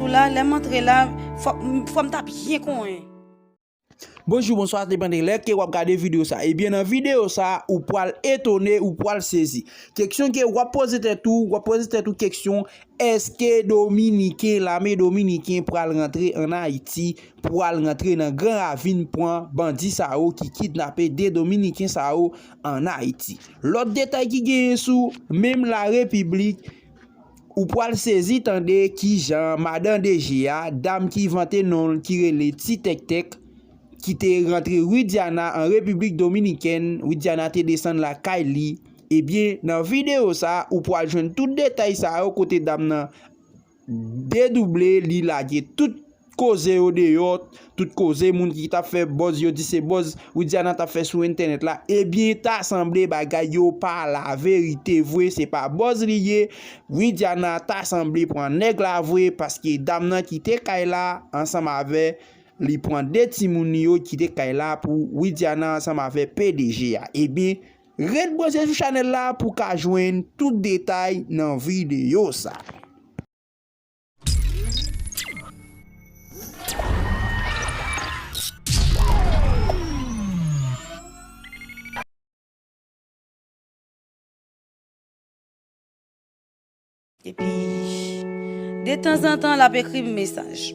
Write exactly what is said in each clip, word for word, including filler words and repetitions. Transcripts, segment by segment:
La, lè m antre la, fò, fò m ta byen konyen. Bonjou, bonswa, depann de lè ke w ap gade videyo sa. Ebyen, nan videyo sa, ou pral etone, ou pral sezi. Keksyon ke w ap poze tèt ou, w ap poze tèt ou keksyon, èske Dominiken, lame dominiken pral rantre ann Ayiti, pral rantre nan Gran Ravin pran bandi sa yo ki kidnape de Dominiken sa yo ann Ayiti? Lòt detay ki genyen sou menm Larepiblik, ou pral sezi tande kijan madan D G a, dam ki vante non l, ki rele Ti Tèktèk, ki te rantre Widiana an Repiblik Dominikèn, Widiana te desann lakay li. Ebyen, nan videyo sa, ou pral jwenn tout detay sa yo kote dam nan dedouble, li lage tout koze yo deyò, tout koze moun ki t ap fè buzz yo di se buzz Widiana t ap fè sou entènèt la, ebyen, ta sanble bagay yo pa laverite vre, se pa buzz li ye. Widiana ta sanble pran nèg la vre, paske dam nan kite kay la ansanm avè li pran de timoun li yo kite kay la pou Widiana ansanm avè P D G a. Ebyen, ret branche sou chanèl la pou ka jwenn tout detay nan videyo sa. Epi, de tanzantan, l ap ekri m mesaj.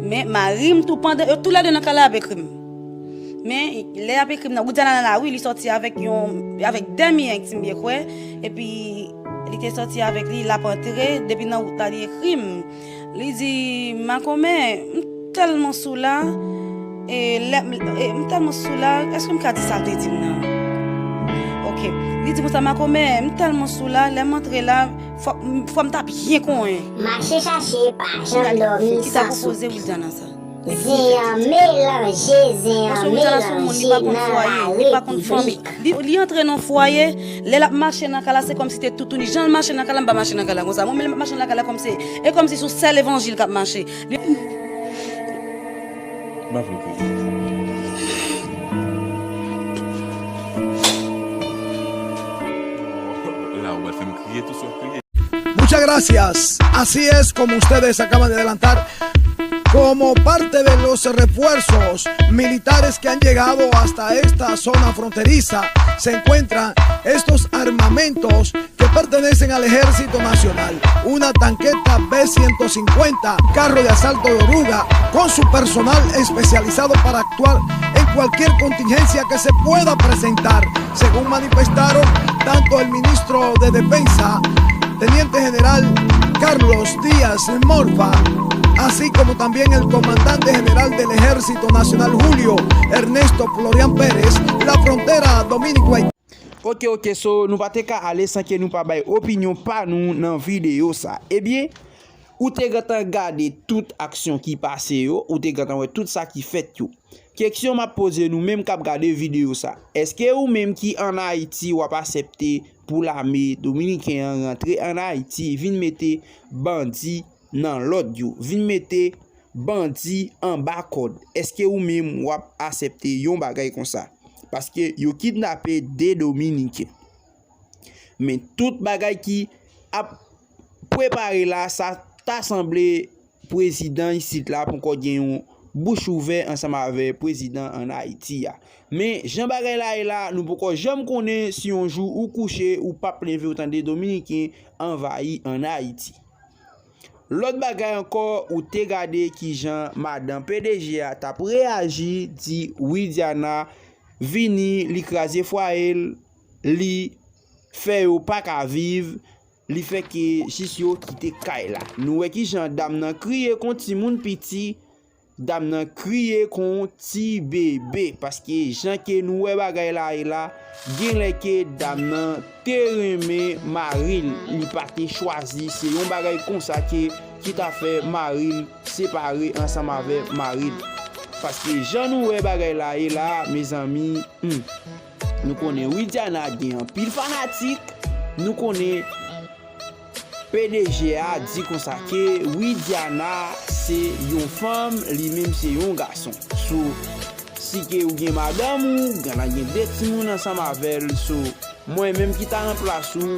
Men mari m tou pandan, yo tou lè de nan kay la, y ap ekri m. Men lè y ap ekri m nan, Widiana nan lari, li sòti avèk yon, avèk de miyèg, si m byen kwè. Epi, li te sòti avèk li, l ap antre, depi nan wout la, li ekri m. Li di, "Makomè, m tèlman sou la, e lè, e m tèlman sou la, èske m ka di sa l te di m nan?" Ok. Li di konsa, "Makomè, m tèlman sou la, lè m antre la, fò, fò m ta byen konyen." Mache chache, pa janm dòmi san soupe. Zen an melanje, zen an melanje nan larepiblik. Li, li antre nan fwaye, lè l ap mache nan kay la, se kòmsi te toutouni. Jan l mache nan kay la, m pa mache nan kay la konsa. Mwen menm, lè m ap mache nan kay la, kòmsi, e kòmsi se yon sèl levanjil k ap mache. Li... M pa vle kriye. La, ou pral fè m kriye, tou sou ap kriye. Muchas gracias. Así es como ustedes acaban de adelantar, como parte de los refuerzos militares que han llegado hasta esta zona fronteriza, se encuentran estos armamentos que pertenecen al Ejército Nacional, una tanqueta B ciento cincuenta, carro de asalto de oruga, con su personal especializado para actuar en cualquier contingencia que se pueda presentar, según manifestaron tanto el ministro de Defensa, teniente general Carlos Díaz Morfa, así como también el comandante general del Ejército Nacional Julio Ernesto Florian Pérez, la frontera Dominico-Haití. Ok, ok, so nou pa te ka ale san ke nou pa bay opinyon pa nou nan videyo sa. Ebyen, ou te gentan gade tout aksyon ki pase yo, ou te gentan wè tout sa ki fèt yo. Keksyon m ap poze nou menm k ap gade videyo sa, èske ou menm ki ann Ayiti w ap asèpte pou lame dominiken an rantre ann Ayiti vin mete bandi nan lòd yo, vin mete bandi anba kòd? Èske ou menm w ap asèpte yon bagay konsa? Paske yo kidnape de dominiken. Men tout bagay ki ap prepare la, sa ta sanble prezidan isit la poko gen yon bouch ouvè ansanm avè prezidan ann Ayiti a. Men jan bagay la ye la, nou poko janm konnen si yon jou ou kouche, ou p ap leve, ou tande dominiken anvayi ann Ayiti. Lòt bagay ankò, ou te gade kijan madan P D G a t ap reyaji, di Widiana vini, li kraze fwaye l, li fè yo pa ka viv, li fè ke jis yo kite kay la. Nou wè kijan dam nan kriye kon timoun piti, dam nan kriye kon ti bebe, paske jan ke nou wè bagay la ye la, genlè ke dam nan te renmen mari l, li pa te chwazi, se yon bagay konsa ke, ki ta fè mari l separe ansanm avè mari l. Paske jan nou wè bagay la ye la, mezanmi, hmm, nou konnen Widiana gen anpil fanatik, nou konnen P D G a di konsa ke Widiana se yon fanm, li menm se yon gason. So, si ke ou gen madanm ou, gen, gen de timoun ansanm avè l, so, mwen menm ki ta nan plas ou,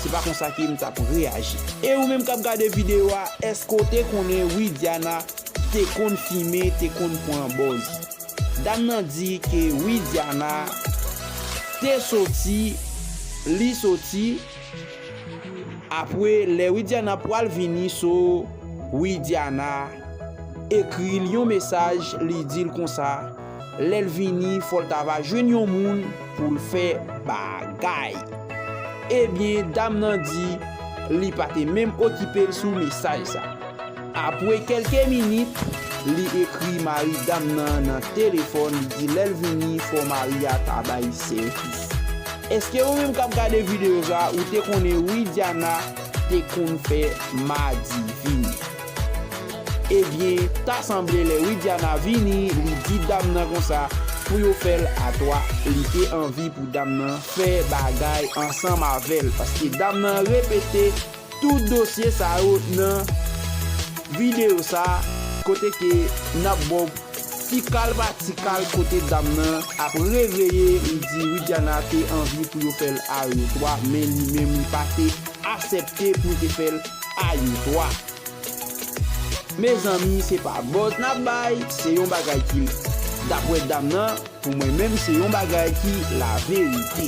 Se pa konsa ke m t ap reyaji. E ou menm k ap gade videyo a, èske w te konnen Widiana te konn fimen, te konn pran bòz? Dam nan di ke Widiana te soti, li soti, apre lè Widiana pral vini, so Widiana ekri l yon mesaj, li di l konsa, lè l vini, fò l ta va jwenn yon moun pou l fè bagay. Ebyen, dam nan di li pa te menm okipe l sou mesaj sa. Apre kèlke minit, li ekri mari dam nan nan telefòn, li di lè l vini, fò mari a ta bay sèvis. Èske ou menm k ap gade videyo sa, ou te konnen Widiana te konn fè madivin? Ebyen, ta sanble lè Widiana vini, li di dam nan konsa pou yo fè l a twa. Li te anvi pou dam nan fè bagay ansanm avè l, paske dam nan repete tout dosye sa yo nan videyo sa, kote ke n ap ba w ti kal pa ti kal kote dam nan ap reveye, li di Widiana te anvi pou yo fè l a yo twa, men li menm li pa te aksepte pou l te fè l a yo twa. Mezanmi, se pa bòz n ap bay, se yon bagay ki, dapre dam nan, pou mwen menm, se yon bagay ki laverite.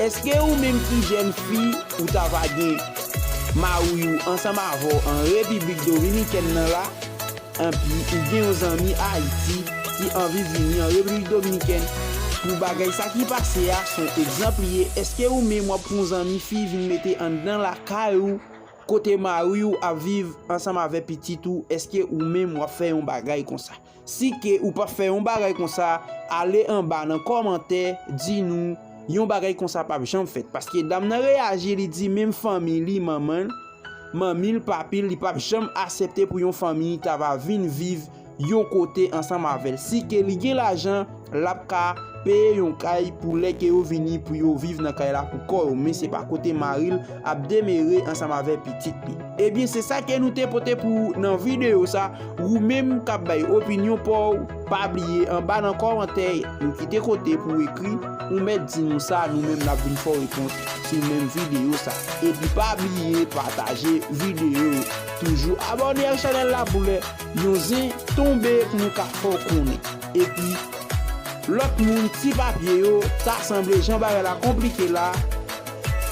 Èske ou menm ki jèn fi, ou ta va gen mari w ansanm avè w an Repiblik Dominikèn nan la, anpi ou gen yon zanmi Ayiti ki anvi vini an Repiblik Dominikèn pou bagay sa ki pase a, se yon egzanp li ye. Èske ou menm w ap pran yon zanmi fi vin mete anndan lakay ou, kote mari w ap viv ansanm avè pitit ou, èske ou menm w ap fè yon bagay konsa? Si ke ou p ap fè yon bagay konsa, ale anba nan kòmantè, di nou, yon bagay konsa p ap janm fèt. Paske dam nan reyaji, li di menm fanmi li, manman l, manmi l, papi l, li p ap janm aksepte pou yon fanmi ta va vin viv yon kote ansanm avè l. Si ke li gen lajan, l ap ka peye yon kay pou lè ke yo vini pou yo viv nan kay la pou kò yo, men se pa kote mari l ap demere ansanm avè pitit li. Ebyen, se sa ke nou te pote pou ou nan videyo sa. Ou menm k ap bay opinyon pa w, pa bliye anba nan kòmantè, nou kite kote pou w ekri, ou mèt di nou sa, nou menm n ap vin fè w repons sou menm videyo sa. Epi pa bliye pataje videyo yo. Toujou abòne ak chanèl la pou lè yon zen tonbe pou nou ka fè w konnen. Epi, lòt moun, ti papye yo, ta sanble jan bagay la konplike la,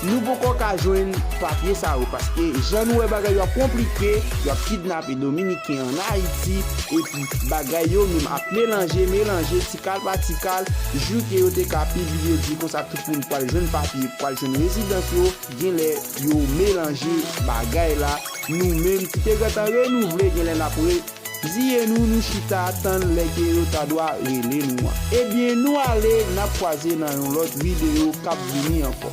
nou poko ka jwenn papye sa yo, paske jan nou wè bagay yo ap konplike, yo ap kidnape Dominiken an Ayiti, epi bagay yo menm ap melanje, melanje, ti kal pa ti kal, jou ke yo te ka pibliye di konsa tout moun pral jwenn papye, pral jwenn rezidans yo, genlè yo melanje bagay la. Nou menm ki te gentan renouvle, genlè n ap re- ziye nou, nou chita tann lè ke yo ta dwa rele nou an. Ebyen, nou ale, n ap kwaze nan yon lòt videyo k ap vini ankò.